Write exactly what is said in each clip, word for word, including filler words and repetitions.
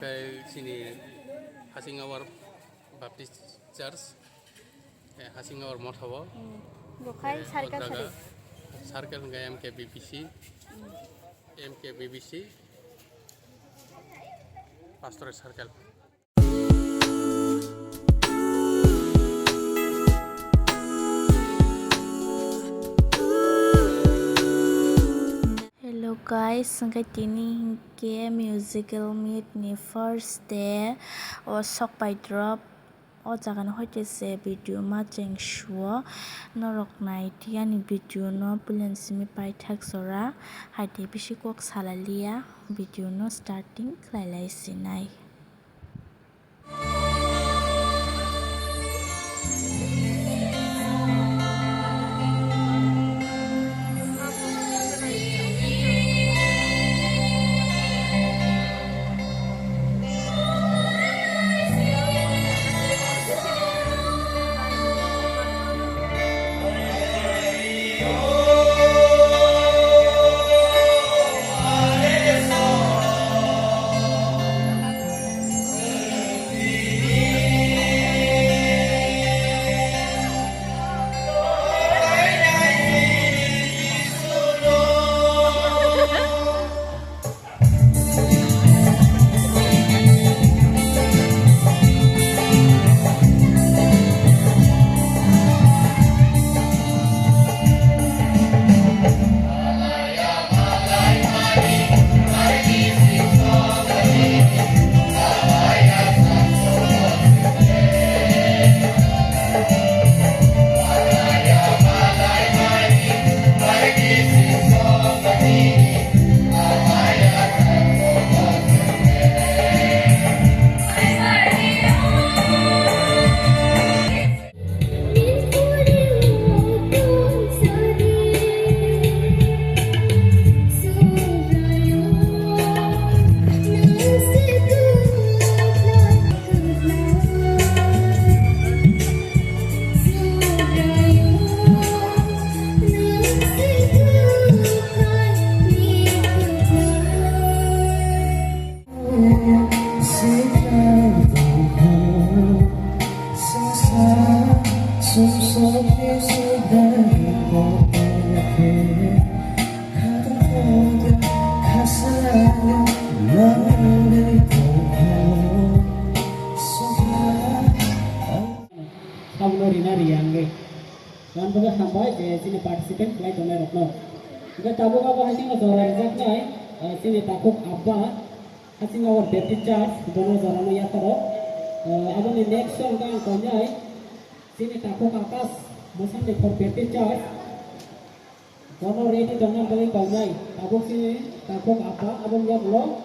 Tei chini Hasingawar Baptist Church, eh, Hasingawar Motha o. Hmm. Bukhai, eh, circle o jaga sari. Circle hwnkhe M K B B C. Hmm. M K B B C Pastoral Circle. Hello guys, hwnkhe tini hinkhe musical meet ni first day o sok pai drop. O jaga no hoite se video ma cheng suo, norok nai thik ani video no puila simi paithak jora, hai tei bisi kok salai liya, video no starting khlai lai sinai. Sabuno rina riyangwi. Gan bagwi hambai je chini participant khlai tongnai rokno. Hingke tabuk abo hai khe jora rijaknai, eh, chini takhuk Abba, Hasingawar Baptist Church, bono jorano yapharo. Eh, aboni next song khe ang tongnai, chini takhuk Akash, Mosandi for Baptist Church. Bono ready tongna bagwi tongnai, tabuk chini takhuk Abba, aboni yagulo,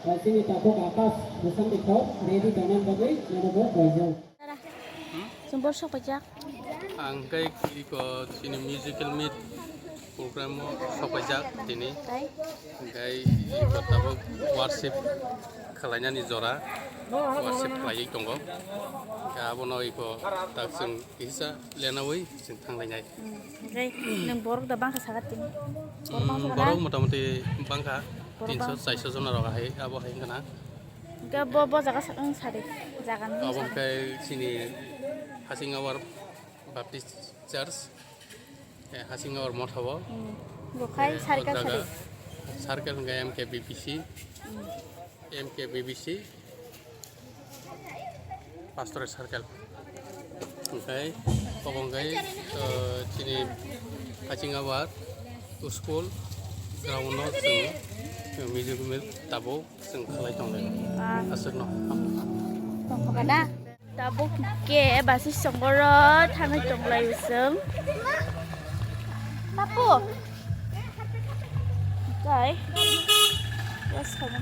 eh, chini takhuk Akash, Mosandi for ready tongna bagwi nono bo koijak. Chwng bor sok paijak. Ang khe iko chini musical meet program o sok paijak tini. Tai? Hingkhe iko tabuk worship khlainani jora, worship khlaiwi tongo. Hingkhe abono iko tak chwng kisa lenawi chwng thanglainai. Hmm. Hingkhe nwng borok da bangkha saga tini? Borok bangkha Hmm, na? Borok motamoti bangkha Borok tinsho bangkha. Chaiso jona rok hai abo hai wngkha na. Hingke bo, bo jaga sa-, wng sadi, jaga ni Abo sadi. Hingke chini Hasingawar Baptist Church, eh, Hasingawar Motha o. Hmm. Bukhai Eh, circle o jaga sadi. Circle hingke M K B B C, Hmm. M K B B C Pastoral Circle. Hingke, obo hingke, eh, chini Hasingawar school ground o chwng music meet tabuk. Chwng khlai tonglai. Ah. Aswkno. Tongkha na? Tabuk ke basi songoro thangwi tonglai chwng. Tapu. Kai. Yes, kamu.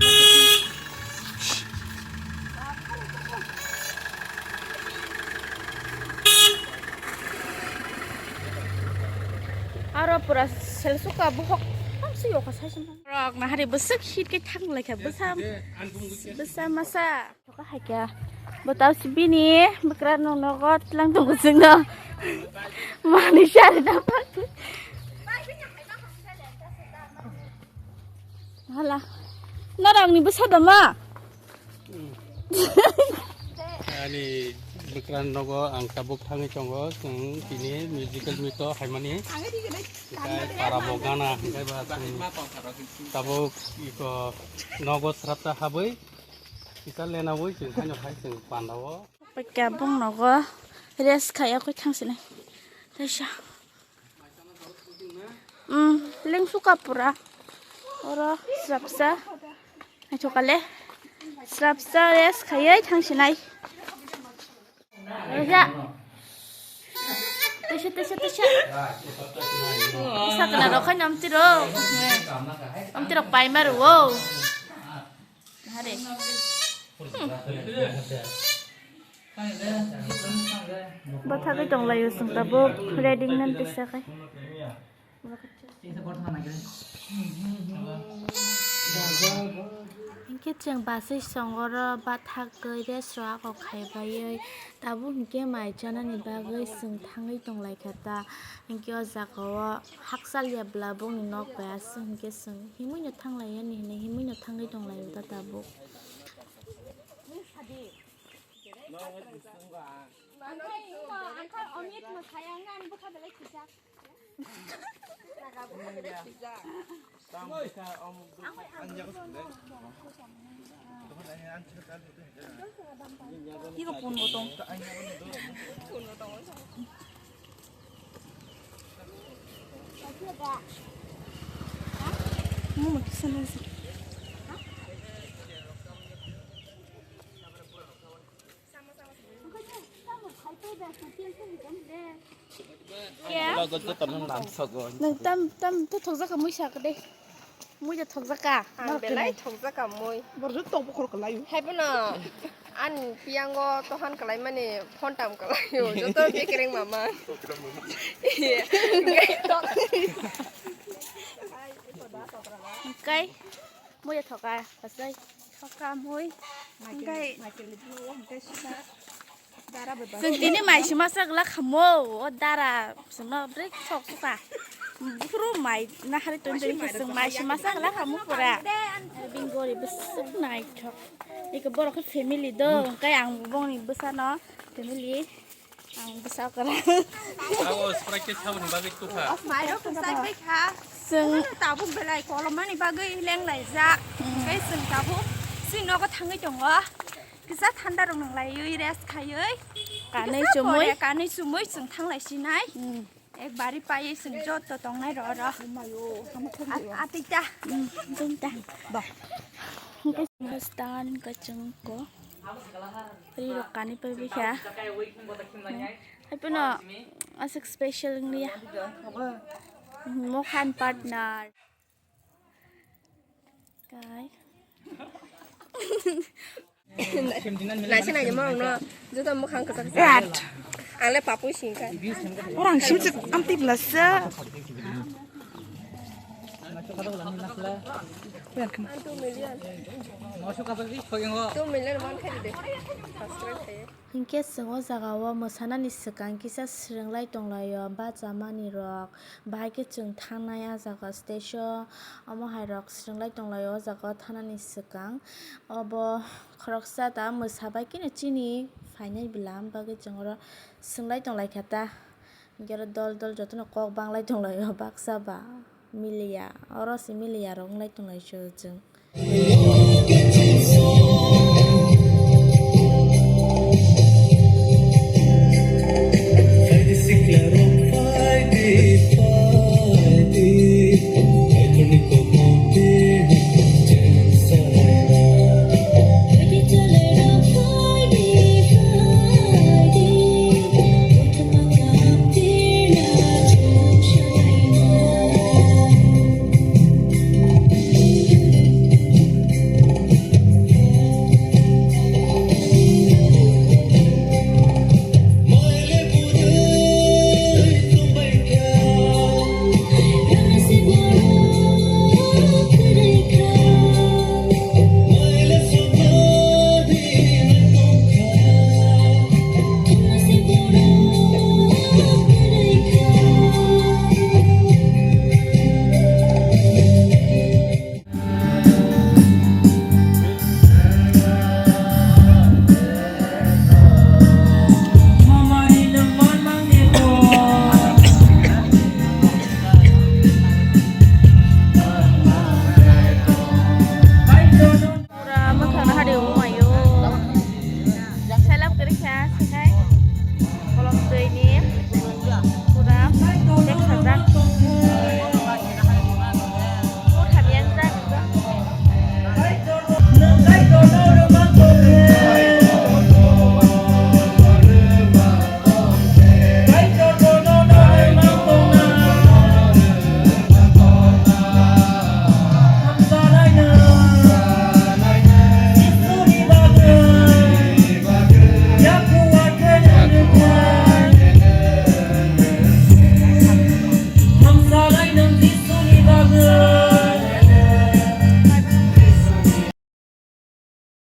Aro pura selsuka bohok hamsi yoka sai sumang. Rok nahari bwswk hit khe thang lai kha bwsa, bwsa masa. Thoka hai kha. Bo tau si bini bwkra no nogo tlang tongo chwngno. Mani sari da pa. Hala. Norok ni bwsa da ma? Ani bwkrang nogo ang tabuk thangwi tongo, chwng tini musical meet o haimani. Hinkhe para bo gana, hinkhe ba chwng tabuk iko nogo srapta habwi kisa lenawi chwng haino hai chwng pandao. Paikha bung nogo rest khaiya koi thangsinai. Taisa. Um, lengsu kapura. Oro srapsa. Naithokale. Srapsa rest khaiya thangsinai. Taisa. Taisa, taisa, taisa. Sakna rok khai nam tiro. Nam tiro paimar wo. Hare. Bathagwi tonglaio chwng tabuk, reading nan tisa khai. Hinkhe chwng baswi songoro bathagwi rest rok kok khai baiwi tabuk hinkhe mai chanani bagwi chwng thangwi tonglaikha ta. Hinkhe o jagao hakchal ya bwla bongni nok bai aswk hinkhe chwng himwino thanglaiyani hinwi himwino thangwi tonglaio ta tabuk. Logo joto no lamsogo. Nwng tam, tam, to thokjak ka mui sa ka de. Mui da thokjak ka. Ang belai thokjak ka mui. Borok joto tokbo khorok ka laio. Hai bono. An piyango tohan kalai mani phone tam kalaio. Joto bekereng mama. Kai. Mui da thoka. Asai. Thoka mui. Kai. Chwng tini mai sima sak la khamo, o dara sima brek sok suka. Buphuru mai nahari ton ton chwng mai sima sak la khamo pura. Bini gori bwswk naithok. Iko borok khe family do, hwnkhe ang bongni bwsano family, ang bwsa kwrang. Abo Sprite khe saboni bagwi tukha. Mairok kwchai bai kha. Chwng tabuk belai kolomani bagwi lenglaijak. Hwnkhe chwng tabuk chini nogo thangwi tongo. Kisa thanda rok nang laiwi rest khaiwi. Kanwi kisa chumui. Pore kanwi chumui chwng thanglai sinai. Hmm. Ek bari paiwi chwng joto tongnai rw rw. Atita. Hmm, atita. Ba. Hwnkhe stand kachwng ko. Ri rok kanwi paiwi kha. Hmm. Hai pono aswk special wngya. Mokhan partner. Kai. Naisi naidi mawngno joto mwkhang kwchak kwchak. Ang le papui singkha. Orang simsik amtwi belasa. Two million. Two million man khai de. Subscribe khai. Hinkhe chwng o jagao mwsanani swkang kisa swrwnglai tonglaio bachamani rok, bahai khe chwng thangnai a jaga stage o, omo hai rok swrwnglai tonglaio o jagao thanani swkang. Obo khoroksa ta mwsa bai kheno chini phainai bwla, bagwi chwng oro swrwnglai tonglaikha ta. Hinkhe oro dol dol jotono kok banglai tonglaio baksa ba. Miliya, oro se miliya rok wnglai tonglai se chwng.